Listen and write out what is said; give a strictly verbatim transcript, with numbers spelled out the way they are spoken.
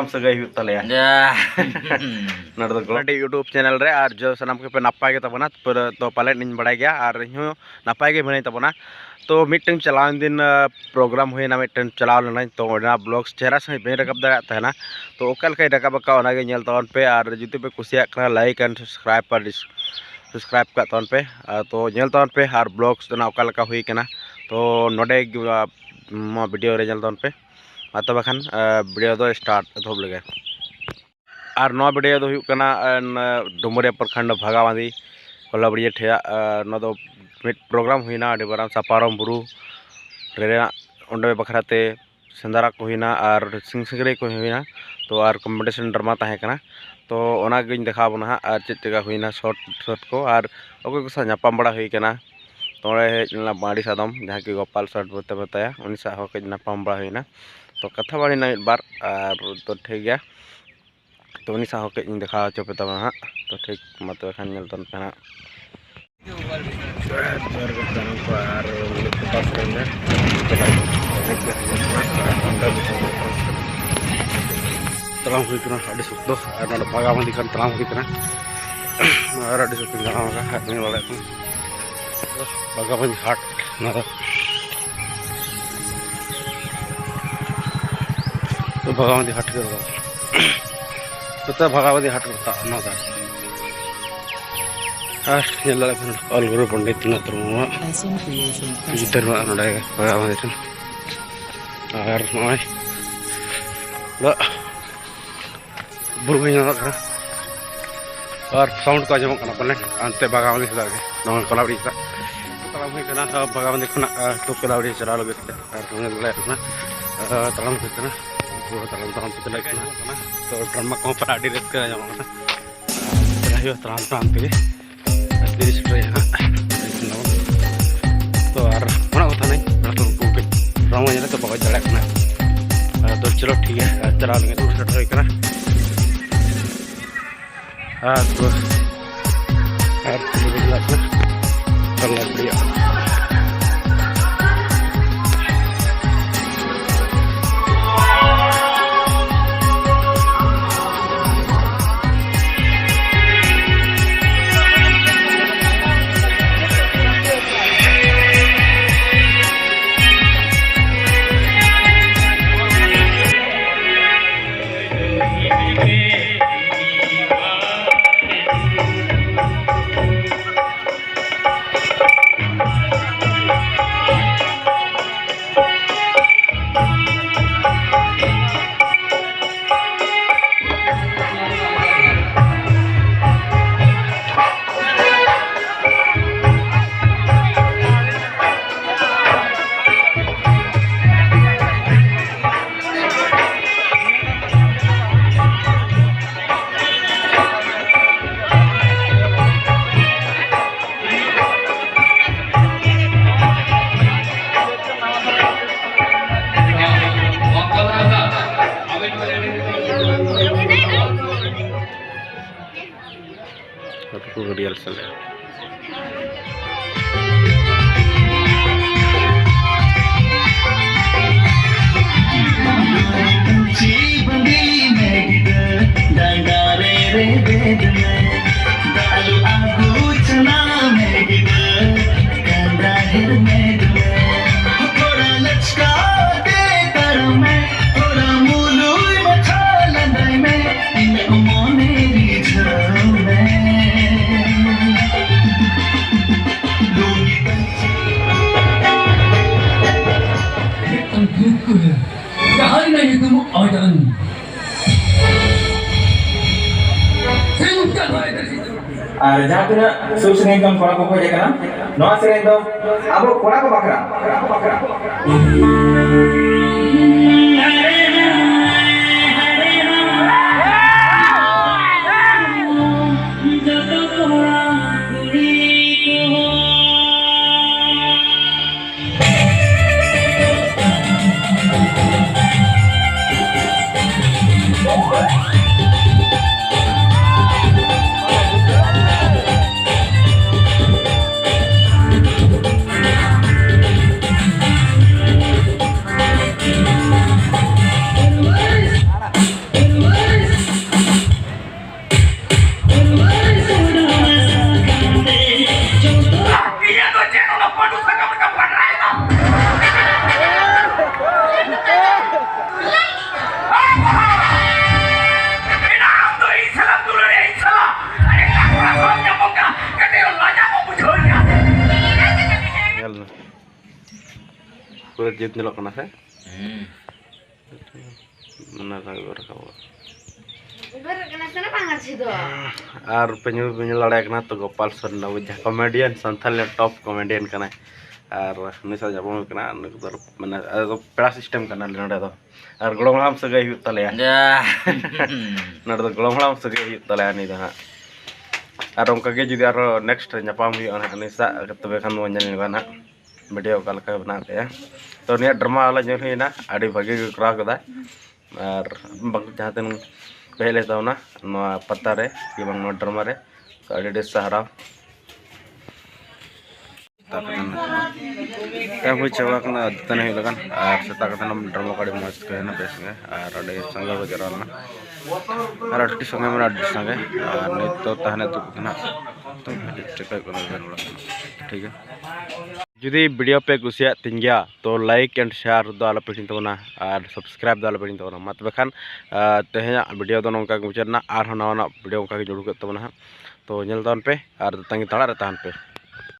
ᱥᱟᱹᱜᱟᱹᱭ ᱦᱩᱭᱩᱜ ᱛᱟᱞᱮᱭᱟ᱾ ᱱᱚᱰᱮ ᱫᱚ ᱜᱚᱲᱚ᱾ ᱟᱹᱰᱤ YouTube ᱪᱮᱱᱮᱞ ᱨᱮ, ᱟᱨ ᱡᱚ ᱥᱟᱱᱟᱢ ᱠᱚᱯᱮ ᱱᱟᱯᱟᱭ ᱜᱮ ᱛᱟᱵᱚᱱᱟ, ᱯᱩᱨᱟᱹ ᱛᱚ ᱯᱟᱞᱮᱱ ᱤᱧ ᱵᱟᱲᱟᱭ ᱜᱮᱭᱟ, ᱟᱨ ᱤᱧ ᱦᱚᱸ ᱱᱟᱯᱟᱭ ᱜᱮ ᱢᱤᱱᱟᱹᱧ ᱛᱟᱵᱚᱱᱟ᱾ ᱛᱚ ᱢᱤᱫᱴᱮᱱ ᱪᱟᱞᱟᱣᱮᱱ ᱫᱤᱱ, ᱟ, ᱯᱨᱳᱜᱨᱟᱢ ᱦᱩᱭᱱᱟ, ᱢᱤᱫᱴᱮᱱ ᱪᱟᱞᱟᱣ ᱞᱮᱱᱟᱹᱧ, ᱛᱚ ᱚᱱᱟ ᱵᱞᱚᱜ ᱪᱮᱦᱨᱟ ᱥᱟᱺᱦᱤᱡ ᱵᱟᱹᱧ ᱨᱟᱠᱟᱵ ᱫᱟᱲᱮᱭᱟᱜ ᱛᱟᱦᱮᱱᱟ᱾ ᱛᱚ ᱚᱠᱟ ᱞᱮᱠᱟᱧ ᱨᱟᱠᱟᱵ ᱟᱠᱟᱫ, ᱚᱱᱟᱜᱮ ᱧᱮᱞ ᱛᱟᱵᱚᱱ ᱯᱮ, ᱟᱨ ᱡᱩᱫᱤ ᱯᱮ ᱠᱩᱥᱤᱭᱟᱜ ᱠᱟᱱᱟ, like and subscribe R dis-, subscribe ᱠᱟᱜ ᱛᱟᱵᱚᱱ ᱯᱮ᱾ ᱟ, ᱛᱚ ᱧᱮᱞ ᱛᱟᱵᱚᱱ ᱯᱮ, ᱟᱨ ᱵᱞᱚᱜ ᱚᱱᱟ ᱚᱠᱟ ᱞᱮᱠᱟ ᱦᱩᱭ ᱠᱟᱱᱟ, ᱛᱚ ᱱᱚᱰᱮ ᱜᱮ, ᱟ, ᱱᱚᱣᱟ ᱵᱷᱤᱰᱤᱭᱳ ᱨᱮ ᱧᱮᱞ ᱛᱟᱵᱚᱱ ᱯᱮ᱾ ᱢᱟ ᱛᱚᱵᱮ ᱠᱷᱟᱱ, ᱟ, ᱵᱷᱤᱰᱤᱭᱳ ᱫᱚ ᱥᱴᱟᱨᱴ ᱮᱛᱚᱦᱚᱵ ᱞᱮᱜᱮ᱾ ᱟᱨ ᱱᱚᱣᱟ ᱵᱷᱤᱰᱤᱭᱳ ᱫᱚ ᱦᱩᱭᱩᱜ ᱠᱟᱱᱟ, ᱮᱱ, ᱰᱩᱢᱩᱨᱤᱭᱟᱹ ᱯᱨᱚᱠᱷᱚᱸᱰ ᱵᱷᱟᱜᱟᱣᱟᱸᱫᱤ ᱠᱚᱞᱟᱵᱲᱤᱭᱟᱹ ᱴᱷᱮᱭᱟᱜ, ᱮ, ᱱᱚᱣᱟ ᱫᱚ ᱢᱤᱫ ᱯᱨᱳᱜᱨᱟᱢ ᱦᱩᱭᱱᱟ ᱟᱹᱰᱤ ᱢᱟᱨᱟᱝ ᱥᱟᱯᱟᱨᱚᱢ ᱵᱩᱨᱩ ᱨᱮᱱᱟᱜ, ᱚᱸᱰᱮ ᱵᱟᱠᱷᱨᱟ ᱛᱮ ᱥᱮᱸᱫᱽᱨᱟ ᱠᱚ ᱦᱩᱭᱱᱟ ᱟᱨ ᱥᱤᱝ ᱥᱤᱝᱨᱟᱹᱭ ᱠᱚ ᱦᱩᱭᱱᱟ᱾ ᱛᱚ ᱟᱨ ᱠᱚᱢᱯᱤᱴᱤᱥᱚᱱ ᱰᱨᱟᱢᱟ ᱛᱟᱦᱮᱸ ᱠᱟᱱᱟ᱾ ᱛᱚ ᱚᱱᱟ ᱜᱤᱧ ᱫᱮᱠᱷᱟᱣ ᱟᱵᱚᱱᱟ ᱦᱟᱸᱜ, ᱟᱨ ᱪᱮᱫ ᱪᱮᱠᱟ ᱦᱩᱭᱱᱟ ᱥᱚᱴ ᱥᱚᱴ ᱠᱚ, ᱟᱨ ᱚᱠᱚᱭ ᱠᱚ ᱥᱟᱶ ᱧᱟᱯᱟᱢ ᱵᱟᱲᱟ ᱦᱩᱭ ᱠᱟᱱᱟ᱾ ᱛᱚ ᱚᱸᱰᱮ ᱦᱮᱡ ᱞᱮᱱᱟ ᱢᱟᱹᱱᱰᱤ ᱥᱟᱫᱚᱢ, ᱡᱟᱦᱟᱸᱭ ᱠᱤ ᱜᱳᱯᱟᱞ ᱥᱚᱴ ᱵᱚᱞᱛᱮ ᱢᱮᱛᱟᱭᱟ, ᱩᱱᱤ ᱥᱟᱶ ᱦᱚᱸ ᱠᱟᱹᱡ ᱧᱟᱯᱟᱢ ᱵᱟᱲᱟ ᱦᱩᱭᱱᱟ᱾ ᱛᱚ ᱠᱟᱛᱷᱟ ᱵᱟᱲᱟ ᱦᱩᱭᱱᱟ ᱢᱤᱫ ᱵᱟᱨ, ᱟᱨ ᱛᱚ ᱴᱷᱤᱠ ᱜᱮᱭᱟ᱾ ᱛᱚ ᱩᱱᱤ ᱥᱟᱶ ᱦᱚᱸ ᱠᱟᱹᱡ ᱤᱧ ᱫᱮᱠᱷᱟᱣ ᱦᱚᱪᱚ ᱯᱮ ᱛᱟᱵᱚᱱᱟ ᱦᱟᱸᱜ᱾ ᱛᱚ ᱴᱷᱤᱠ ᱢᱟ ᱛᱚᱵᱮ ᱠᱷᱟᱱ ᱧᱮᱞ ᱛᱟᱵᱚᱱ ᱯᱮ ᱦᱟᱸᱜ᱾ ᱡᱚᱦᱟᱨ ᱜᱮ ᱥᱟᱱᱟᱢ ᱠᱚ, ᱟᱨ ᱩᱱᱤ ᱯᱷᱳᱠᱟᱥ ᱨᱮᱱ ᱜᱮ᱾ ᱛᱟᱲᱟᱢ ᱦᱩᱭ ᱠᱟᱱᱟ ᱟᱹᱰᱤ ᱥᱚᱠᱛᱚ, ᱟᱨ ᱱᱚᱰᱮ ᱵᱷᱟᱜᱟᱵᱟᱸᱫᱤ ᱠᱷᱚᱱ ᱛᱟᱲᱟᱢ ᱦᱩᱭ ᱠᱟᱱᱟ, ᱟᱨ ᱟᱹᱰᱤ ᱥᱚᱠᱛᱚᱧ ᱛᱟᱲᱟᱢ ᱟᱠᱟᱫᱟ, ᱟᱨ ᱧᱮᱞ ᱫᱟᱲᱮᱭᱟᱜ ᱠᱟᱱᱟ ᱵᱷᱟᱜᱟᱵᱟᱸᱫᱤ ᱦᱟᱴ᱾ ᱱᱚᱣᱟ ᱫᱚ ᱵᱷᱟᱜᱟᱵᱟᱸᱫᱤ ᱦᱟᱴ ᱜᱮ ᱱᱚᱣᱟ ᱫᱚ᱾ ᱱᱚᱛᱮ ᱵᱷᱟᱜᱟᱵᱟᱸᱫᱤ ᱦᱟᱴ ᱠᱚ ᱢᱮᱛᱟᱜᱼᱟ ᱱᱚᱣᱟ ᱫᱚ᱾ ᱟᱨ ᱧᱮᱞ ᱫᱟᱲᱮᱭᱟᱜ ᱠᱟᱱᱟ ᱚᱞ ᱜᱩᱨᱩ ᱯᱚᱱᱰᱤᱛ ᱨᱚᱜᱷᱩᱱᱟᱛᱷ ᱢᱩᱨᱢᱩᱣᱟᱜ ᱜᱤᱫᱟᱹᱨ ᱢᱮᱱᱟᱜᱼᱟ ᱱᱚᱰᱮ ᱵᱷᱟᱜᱟᱵᱟᱸᱫᱤ ᱴᱷᱮᱱ᱾ ᱟᱨ ᱱᱚᱜᱼᱚᱭ ᱫᱟᱜ ᱵᱩᱨᱩ ᱠᱚ ᱧᱮᱞᱚᱜ ᱠᱟᱱᱟ᱾ ᱟᱨ ᱥᱟᱣᱩᱱᱰ ᱠᱚ ᱟᱸᱡᱚᱢᱚᱜ ᱠᱟᱱᱟ ᱯᱟᱞᱮ ᱦᱟᱱᱛᱮ ᱵᱟᱜᱟᱵᱟᱸᱫᱤ ᱥᱮᱫ ᱜᱮ, ᱱᱚᱣᱟ ᱠᱚᱞᱟᱵᱲᱤ ᱥᱮᱫ᱾ ᱛᱟᱲᱟᱢ ᱦᱩᱭ ᱠᱟᱱᱟ, ᱵᱟᱜᱟᱵᱟᱸᱫᱤ ᱠᱷᱚᱱᱟᱜ, ᱟᱨ, ᱴᱩ ᱠᱚᱞᱟᱵᱲᱤ ᱪᱟᱞᱟᱣ ᱞᱟᱹᱜᱤᱫ ᱛᱮ᱾ ᱟᱨ ᱧᱮᱞ ᱫᱟᱲᱮᱭᱟᱜ ᱠᱟᱱᱟ, ᱟᱨ, ᱛᱟᱲᱟᱢ ᱦᱩᱭ ᱠᱟᱱᱟ, ᱯᱩᱨᱟᱹ ᱛᱟᱲᱟᱢ ᱛᱟᱲᱟᱢ ᱛᱮ ᱪᱟᱞᱟᱜ ᱠᱟᱱᱟ᱾ ᱛᱚ ᱰᱨᱟᱢᱟ ᱠᱚᱦᱚᱸ ᱯᱟᱲᱦᱟᱣ ᱟᱹᱰᱤ ᱨᱟᱹᱥᱠᱟᱹ ᱧᱟᱢᱚᱜ ᱠᱟᱱᱟ᱾ ᱟᱨ ᱪᱟᱞᱟᱜ ᱦᱩᱭᱩᱜᱼᱟ ᱛᱟᱲᱟᱢ ᱛᱟᱲᱟᱢ ᱛᱮᱜᱮ᱾ ᱛᱤᱨᱤᱥ ᱴᱨᱮ ᱦᱟᱸᱜ᱾ ᱛᱚ ᱟᱨ ᱚᱱᱟ ᱠᱚ ᱛᱟᱦᱮᱱᱟᱹᱧ, ᱚᱱᱟ ᱛᱚ ᱩᱱᱠᱩ ᱠᱟᱹᱡ ᱰᱨᱟᱢᱟ ᱧᱮᱞ ᱛᱮ ᱵᱟᱠᱚ ᱫᱟᱲᱮᱭᱟᱜ ᱠᱟᱱᱟ᱾ ᱟᱨ ᱛᱚ ᱪᱚᱞᱚ ᱴᱷᱤᱠ ᱜᱮᱭᱟ, ᱟᱨ ᱪᱟᱞᱟᱣ ᱞᱮᱱᱠᱷᱟᱱ ᱫᱩᱲᱩᱵ ᱥᱮᱴᱮᱨ ᱦᱩᱭ ᱠᱟᱱᱟ᱾ ᱟᱨ ᱛᱚ, ᱟᱨ ᱛᱚ ᱪᱟᱞᱟᱜ ᱠᱟᱱᱟ᱾ ᱪᱟᱞᱟᱣ ᱫᱟᱲᱮᱭᱟᱜᱼᱟ᱾ ᱜᱷᱟᱹᱲᱤᱭᱟᱹ ᱞᱮ ᱥᱮᱱ ᱞᱮᱱᱟ᱾ ᱢᱤᱫᱴᱟᱝ ᱠᱩᱠᱩᱨ, ᱡᱟᱦᱟᱸᱭ ᱨᱮᱱᱟᱜ ᱧᱩᱛᱩᱢ ᱚᱡᱟᱱ᱾ ᱥᱮ ᱩᱱᱠᱟ ᱦᱚᱭ ᱫᱟᱲᱮᱭᱟᱜᱼᱟ᱾ ᱟᱨ ᱡᱟᱦᱟᱸ ᱛᱤᱱᱟᱹᱜ ᱥᱩᱨ ᱥᱟᱺᱜᱤᱧ ᱠᱷᱚᱱ ᱠᱚᱲᱟ ᱠᱚᱠᱚ ᱦᱮᱡ ᱟᱠᱟᱱᱟ, ᱱᱚᱣᱟ ᱥᱮᱨᱮᱧ ᱫᱚ ᱟᱵᱚ ᱠᱚᱲᱟ ᱠᱚ ᱵᱟᱠᱷᱨᱟ᱾ ᱧᱮᱞ ᱢᱮ᱾ ᱯᱩᱨᱟᱹ ᱡᱩᱛ ᱧᱮᱞᱚᱜ ᱠᱟᱱᱟ ᱥᱮ? ᱦᱩᱸ᱾ ᱚᱱᱟ ᱨᱚᱝ ᱜᱮ ᱨᱟᱠᱟᱵᱚᱜᱼᱟ᱾ ᱩᱵᱮᱨᱚᱜ ᱠᱟᱱᱟ ᱥᱮ ᱵᱟᱝ ᱟᱨ ᱪᱮᱫ ᱫᱚ? ᱟᱨ ᱯᱮ ᱧᱮᱞ, ᱯᱮ ᱧᱮᱞ ᱫᱟᱲᱮᱭᱟᱜ ᱠᱟᱱᱟ ᱛᱚ, ᱜᱳᱯᱟᱞ ᱥᱚᱨᱮᱱ ᱟᱵᱚ ᱡᱟᱦᱟᱸ comedian, ᱥᱟᱱᱛᱟᱲ ᱨᱮᱱ top comedian ᱠᱟᱱᱟᱭ᱾ ᱟᱨ ᱱᱩᱭ ᱥᱟᱶ ᱧᱟᱯᱟᱢ ᱦᱩᱭ ᱠᱟᱱᱟ᱾ ᱱᱩᱭ ᱫᱚ ᱢᱟᱱᱮ ᱟᱞᱮ ᱫᱚ ᱯᱮᱲᱟ system ᱠᱟᱱᱟᱞᱮ ᱱᱚᱰᱮ ᱫᱚ᱾ ᱟᱨ ᱜᱚᱲᱚᱢ ᱦᱟᱲᱟᱢ ᱥᱟᱹᱜᱟᱹᱭ ᱦᱩᱭᱩᱜ ᱛᱟᱞᱮᱭᱟ᱾ ᱡᱟ᱾ ᱱᱚᱰᱮ ᱫᱚ ᱜᱚᱲᱚᱢ ᱦᱟᱲᱟᱢ ᱥᱟᱹᱜᱟᱹᱭ ᱦᱩᱭᱩᱜ ᱛᱟᱞᱮᱭᱟ ᱩᱱᱤ ᱫᱚ ᱦᱟᱸᱜ᱾ ᱟᱨ ᱚᱱᱠᱟ ᱜᱮ ᱡᱩᱫᱤ ᱟᱨᱦᱚᱸ next ᱨᱮ ᱧᱟᱯᱟᱢ ᱦᱩᱭᱩᱜᱼᱟ ᱱᱟᱦᱟᱜ ᱩᱱᱤ ᱥᱟᱶ, ᱛᱚᱵᱮ ᱠᱷᱟᱱ ᱵᱚᱱ ᱧᱮᱞ ᱧᱚᱜᱟ ᱱᱟᱦᱟᱜ᱾ video ᱚᱠᱟ ᱞᱮᱠᱟ ᱵᱮᱱᱟᱣ ᱠᱮᱜᱼᱟ᱾ ᱛᱚ, ᱱᱤᱭᱟᱹ drama ᱦᱚᱞᱟ ᱧᱮᱞ ᱦᱩᱭᱱᱟ, ᱟᱹᱰᱤ ᱵᱷᱟᱹᱜᱤ ᱜᱮ ᱠᱚᱨᱟᱣ ᱠᱮᱫᱟᱭ᱾ ᱟᱨ ᱵᱟᱝ ᱡᱟᱦᱟᱸ ᱛᱤᱱᱟᱹᱜ ᱯᱮ ᱦᱮᱡ ᱞᱮᱱ ᱛᱟᱵᱚᱱᱟ ᱱᱚᱣᱟ ᱯᱟᱛᱟ ᱨᱮ ᱠᱤ ᱵᱟᱝ ᱱᱚᱣᱟ drama ᱨᱮ, ᱟᱹᱰᱤ ᱟᱹᱰᱤ ᱥᱟᱨᱦᱟᱣ᱾ ᱥᱮᱛᱟᱜ ᱠᱟᱛᱮ ᱱᱤᱛᱚᱜ ᱫᱚ ᱴᱟᱭᱤᱢ ᱦᱩᱭ ᱪᱟᱵᱟ ᱠᱟᱱᱟ, ᱫᱟᱹᱛᱟᱹᱱᱤ ᱦᱩᱭᱩᱜ ᱞᱟᱜᱟᱱ᱾ ᱟᱨ ᱥᱮᱛᱟᱜ ᱠᱟᱛᱮ ᱱᱚᱣᱟ ᱰᱨᱟᱢᱟ ᱠᱚ ᱟᱹᱰᱤ ᱢᱚᱡᱽ ᱛᱟᱦᱮᱱᱟ, ᱵᱮᱥ ᱜᱮ᱾ ᱟᱨ ᱟᱹᱰᱤ ᱥᱟᱸᱜᱮ ᱠᱚ ᱡᱟᱣᱨᱟ ᱞᱮᱱᱟ, ᱟᱨ ᱟᱹᱰᱤ ᱥᱟᱸᱜᱮ ᱢᱟᱱᱮ ᱟᱹᱰᱤ ᱥᱟᱸᱜᱮ᱾ ᱟᱨ ᱱᱤᱛ ᱫᱚ ᱛᱟᱦᱮᱱᱟ ᱫᱩᱲᱩᱵ ᱠᱟᱱᱟ, ᱛᱚ ᱪᱮᱠᱟ ᱠᱚ ᱢᱮᱱ ᱵᱟᱲᱟ ᱠᱟᱱᱟ, ᱴᱷᱤᱠ ᱜᱮᱭᱟ᱾ ᱡᱩᱫᱤ ᱵᱷᱤᱰᱤᱭᱳ ᱯᱮ ᱠᱩᱥᱤᱭᱟᱜ ᱛᱤᱧ ᱜᱮᱭᱟ, ᱛᱚ ᱞᱟᱭᱤᱠ ᱮᱱᱰ ᱥᱮᱭᱟᱨ ᱫᱚ ᱟᱞᱚ ᱯᱮ ᱦᱤᱲᱤᱧ ᱛᱟᱵᱚᱱᱟ, ᱟᱨ ᱥᱟᱵᱥᱠᱨᱟᱭᱤᱵ ᱫᱚ ᱟᱞᱚ ᱯᱮ ᱦᱤᱲᱤᱧ ᱛᱟᱵᱚᱱᱟ᱾ ᱢᱟ ᱛᱚᱵᱮ ᱠᱷᱟᱱ, ᱟᱨ ᱛᱮᱦᱮᱧᱟᱜ ᱵᱷᱤᱰᱤᱭᱳ ᱫᱚ ᱱᱚᱝᱠᱟ ᱜᱮ ᱢᱩᱪᱟᱹᱫ ᱮᱱᱟ, ᱟᱨᱦᱚᱸ ᱱᱟᱣᱟᱱᱟᱜ ᱵᱷᱤᱰᱤᱭᱳ ᱚᱱᱠᱟ ᱜᱮ ᱩᱰᱩᱠᱚᱜ ᱛᱟᱵᱚᱱᱟ ᱦᱟᱸᱜ᱾ ᱛᱚ ᱧᱮᱞ ᱛᱟᱵᱚᱱ ᱯᱮ ᱟᱨ ᱛᱟᱺᱜᱤ ᱛᱟᱲᱟᱜ ᱨᱮ ᱛᱟᱦᱮᱱ ᱯᱮ᱾